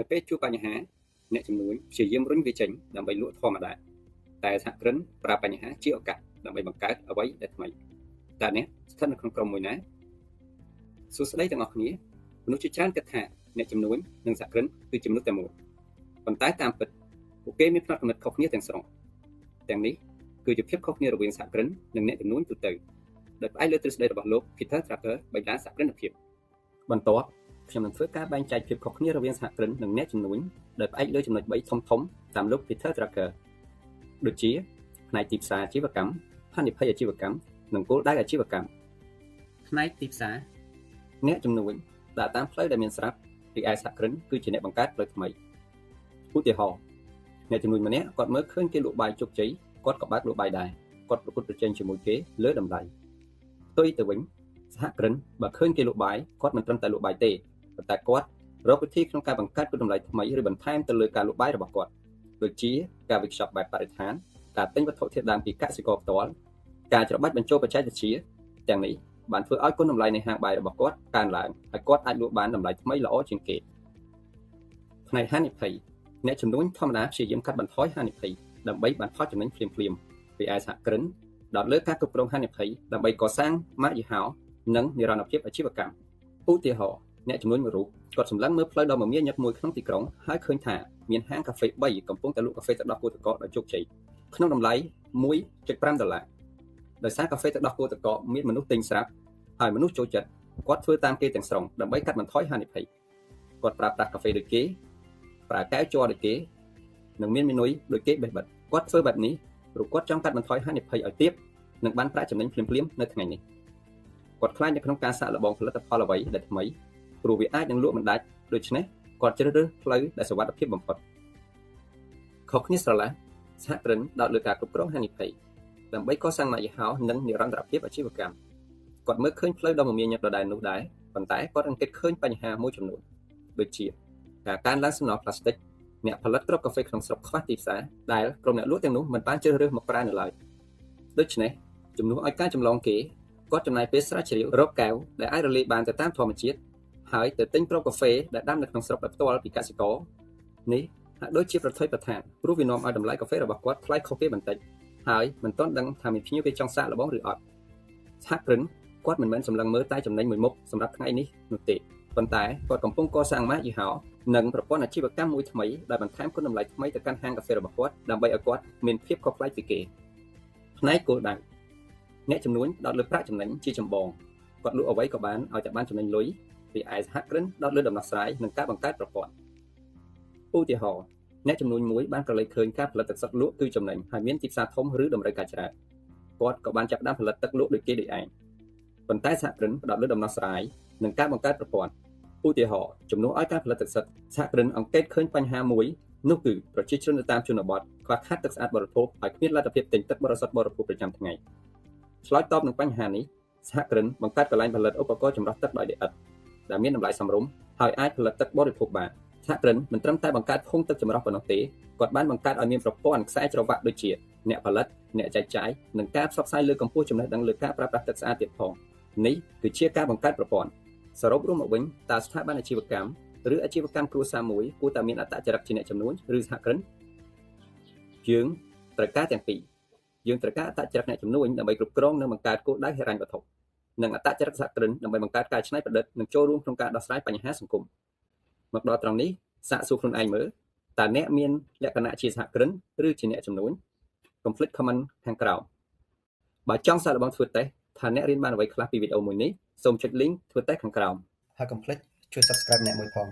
នៅពេលជួបបញ្ហាអ្នកជំនួញព្យាយាមរុញវាចេញដើម្បីលក់ធម្មតាតែសហគ្រិនប្រើបញ្ហាជាឱកាសដើម្បីបង្កើតអ្វីដែលថ្មីតើអ្នកស្ថិតនៅក្នុងក្រុមមួយណាសួស្តីទាំងអស់គ្នាមនុស្សជាច្រើនគិតថាអ្នកជំនួញនិងសហគ្រិនគឺជាមនុស្សតែមួយប៉ុន្តែតាមពិតពួកគេមានផ្នត់គំនិតខុសគ្នាទាំងស្រុងទាំងនេះគឺជាភាពខុសគ្នារវាងសហគ្រិននិងអ្នកជំនួញទូទៅដោយផ្អែកលើទ្រឹស្ដីរបស់លោក Peter Drucker បិតាសហគ្រិនភាពបន្ទាប់ខ្ញុំនឹងធ្វើការបែងចែកភាពខុសគ្នារវាងសហគ្រិននិងអ្នកជំនួញដោយផ្អែកលើចំណុច3ធំៗតាមលោក Peter Drucker ដូចជាផ្នែកទីផ្សារអាជីវកម្មហានិភ័យអាជីវកម្មនិងគោលដៅអាជីវកម្មផ្នែកទីផ្សារអ្នកជំនួញដើរតាមផ្លូវដែលមានស្រាប់រីឯសហគ្រិនគឺជាអ្នកបង្កើតផ្លូវថ្មីឧទាហរណ៍អ្នកជំនួញម្នាក់គាត់មើលឃើញគេលក់បាយជោគជ័យគាត់ក៏បើកលក់បាយដែរគាត់ប្រកួតប្រជែងជាមួយគេលើតម្លៃផ្ទុយទៅវិញសហគ្រិនបើឃើញគេលក់បាយគាត់មិនត្រឹមតែលក់បាយទេប៉ុន្តែគាត់រកវិធីក្នុងការបង្កើតគុណតម្លៃថ្មីឬបន្ថែមទៅលើការលក់បាយរបស់គាត់ដូចជាការវេចខ្ចប់បែបបរិស្ថានការទិញវត្ថុធាតុដើមពីកសិករផ្ទាល់ការច្របាច់បញ្ចូលបច្ចេកវិទ្យាទាំងនេះបានធ្វើឲ្យគុណតម្លៃនៃហាងបាយរបស់គាត់កើនឡើងហើយគាត់អាចលក់បានតម្លៃថ្មីល្អជាងគេផ្នែកហានិភ័យអ្នកជំនួញធម្មតាព្យាយាមកាត់បន្ថយហានិភ័យដើម្បីបានផលចំណេញភ្លាមៗរីឯសហគ្រិនដោតលើការគ្រប់គ្រងហានិភ័យដើម្បីកសាងម៉ាកយីហោនិងនិរន្តរភាពអាជីវកម្មឧទាហរណ៍អ្នកជំនួញមួយរូបគាត់សម្លឹងមើលផ្លូវដ៏មមាញឹកមួយក្នុងទីក្រុងហើយឃើញថាមានហាងកាហ្វេ3កំពុងតែលក់កាហ្វេទឹកដោះគោទឹកកកដោយជោគជ័យក្នុងតម្លៃ 1.5 ដុល្លារដោយសារកាហ្វេទឹកដោះគោទឹកកកមានមនុស្សទិញស្រាប់ហើយមនុស្សចូលចិត្តគាត់ធ្វើតាមគេទាំងស្រុងដើម្បីកាត់បន្ថយហានិភ័យគាត់ប្រើប្រាស់កាហ្វេដូចគេប្រើកែវជ័រដូចគេនិងមានមេនុយដូចគេបេះបិទគាត់ធ្វើបែបនេះព្រោះគាត់ចង់កាត់បន្ថយហានិភ័យឲ្យទាបនិងបានប្រាក់ចំណេញភ្លាមៗនៅថ្ងៃនេះគាត់ខ្លាចនៅក្នុងការសាកល្បងផលិតផលអ្វីដែលថ្មីព្រោះវាអាចនឹងលក់មិនដាច់ដូច្នេះគាត់ជ្រើសរើសផ្លូវដែលសុវត្ថិភាពបំផុតខុសគ្នាស្រឡះសហគ្រិនដោតលើការគ្រប់គ្រងហានិភ័យដើម្បីកសាងម៉ាកយីហោនិងនិរន្តរភាពអាជីវកម្មគាត់មើលឃើញផ្លូវដ៏មមាញឹកដដែលនោះដែរប៉ុន្តែគាត់អង្កេតឃើញបញ្ហាមួយចំនួនដូចជាការកើនឡើងសំណល់ប្លាស្ទិកអ្នកផលិតគ្រាប់កាហ្វេក្នុងស្រុកខ្វះទីផ្សារដែលក្រុមអ្នកលក់ទាំងនោះមិនបានជ្រើសរើសមកប្រើនៅឡើយដូច្នេះជំនួសឲ្យការចម្លងគេគាត់ចំណាយពេលស្រាវជ្រាវរកកែវដែលអាចរលាយបានទៅតាមធម្មជាតិហើយទៅទិញគ្រាប់កាហ្វេដែលដាំនៅក្នុងស្រុកដោយផ្ទាល់ពីកសិករនេះហាក់ដូចជាប្រថុយប្រថានព្រោះវានាំឲ្យតម្លៃកាហ្វេរបស់គាត់ថ្លៃខុសគេបន្តិចហើយមិនទាន់ដឹងថាមានភ្ញៀវគេចង់សាកល្បងឬអត់សហគ្រិនគាត់មិនមែនសម្លឹងមើលតែចំណេញមួយមុខសម្រាប់ថ្ងៃនេះនោះទេប៉ុន្តែគាត់កំពុងកសាងម៉ាកយីហោនិងប្រព័ន្ធអាជីវកម្មមួយថ្មីដែលបន្ថែមគុណតម្លៃថ្មីទៅកាន់ហាងកាហ្វេរបស់គាត់ដើម្បីឲ្យគាត់មានភាពខុសប្លែកពីគេផ្នែកគោលដៅអ្នកជំនួញផ្ដោតលើប្រាក់ចំណេញជាចម្បងគាត់លក់អ្វីក៏បានឲ្យតែបានចំណេញលុយពីឯសហគ្រិនដោតលើដំណោះស្រាយនិងការបង្កើតប្រព័ន្ធឧទាហរណ៍អ្នកជំនួញមួយបានក្រឡេកឃើញការផលិតទឹកសុទ្ធលក់គឺចំណេញហើយមានទីផ្សារធំឬតម្រូវការច្រើនគាត់ក៏បានចាប់ផ្ដើមផលិតទឹកលក់ដូចគេដូចឯងប៉ុន្តែសហគ្រិនផ្ដោតលើដំណោះស្រាយនិងការបង្កើតប្រព័ន្ធឧទាហរណ៍ជំនួសឲ្យការផលិតទឹកសុទ្ធសហគ្រិនអង្កេតឃើញបញ្ហាមួយនោះគឺប្រជាជននៅតាមជនបទខ្វះខាតទឹកស្អាតបរិភោគហើយគ្មានលទ្ធភាពទិញទឹកបរិសុទ្ធបរិភោគប្រចាំថ្ងៃឆ្លើយតបនឹងបញ្ហានេះសហគ្រិនបង្កើតកន្លែងផលិតឧបករណ៍ចម្រោះទឹកដោយដីឥដ្ឋដែលមានតម្លៃសមរម្យហើយអាចផលិតទឹកបរិភោគបានសហគ្រិនមិនត្រឹមតែបង្កើតធុងទឹកចម្រោះប៉ុណ្ណោះទេគាត់បានបង្កើតឲ្យមានប្រព័ន្ធខ្សែច្រវាក់ដូចជាអ្នកផលិតអ្នកចែកចាយនិងការផ្សព្វផ្សាយលើកម្ពស់ចំណេះដឹងលើការប្រើប្រាស់ទឹកស្អាតទៀតផងនេះគឺជាការបង្កើតប្រព័ន្ធសរុបរួមមកវិញតើស្ថាប័នអាជីវកម្មឬអាជីវកម្មគ្រួសារមួយគួរតែមានអត្តចរិតជាអ្នកជំនួញឬសហគ្រិនយើងត្រូវការទាំងពីរយើងត្រូវការអត្តចរិតអ្នកជំនួញដើម្បីគ្រប់គ្រងនិងបង្កើតគោលដៅហិរញ្ញវត្ថុនិងអត្តចរិតសហគ្រិនដើម្បីបង្កើតការច្នៃប្រឌិតនិងចូលរួមក្នុងការដោះស្រាយបញ្ហាសង្គមមកដល់ត្រង់នេះសាកសួរខ្លួនឯងមើលតើអ្នកមានលក្ខណៈជាសហគ្រិនឬជាអ្នកជំនួញកុំភ្លេច comment ខាងក្រោមបើចង់សាកល្បងធ្វើតេស្តថាអ្នករៀនបានអ្វីខ្លះពីវីដេអូមួយនេះសូមចុច link ធ្វើតេស្តខាងក្រោមហើយកុំភ្លេចជួយ Subscribe អ្នកមួយផង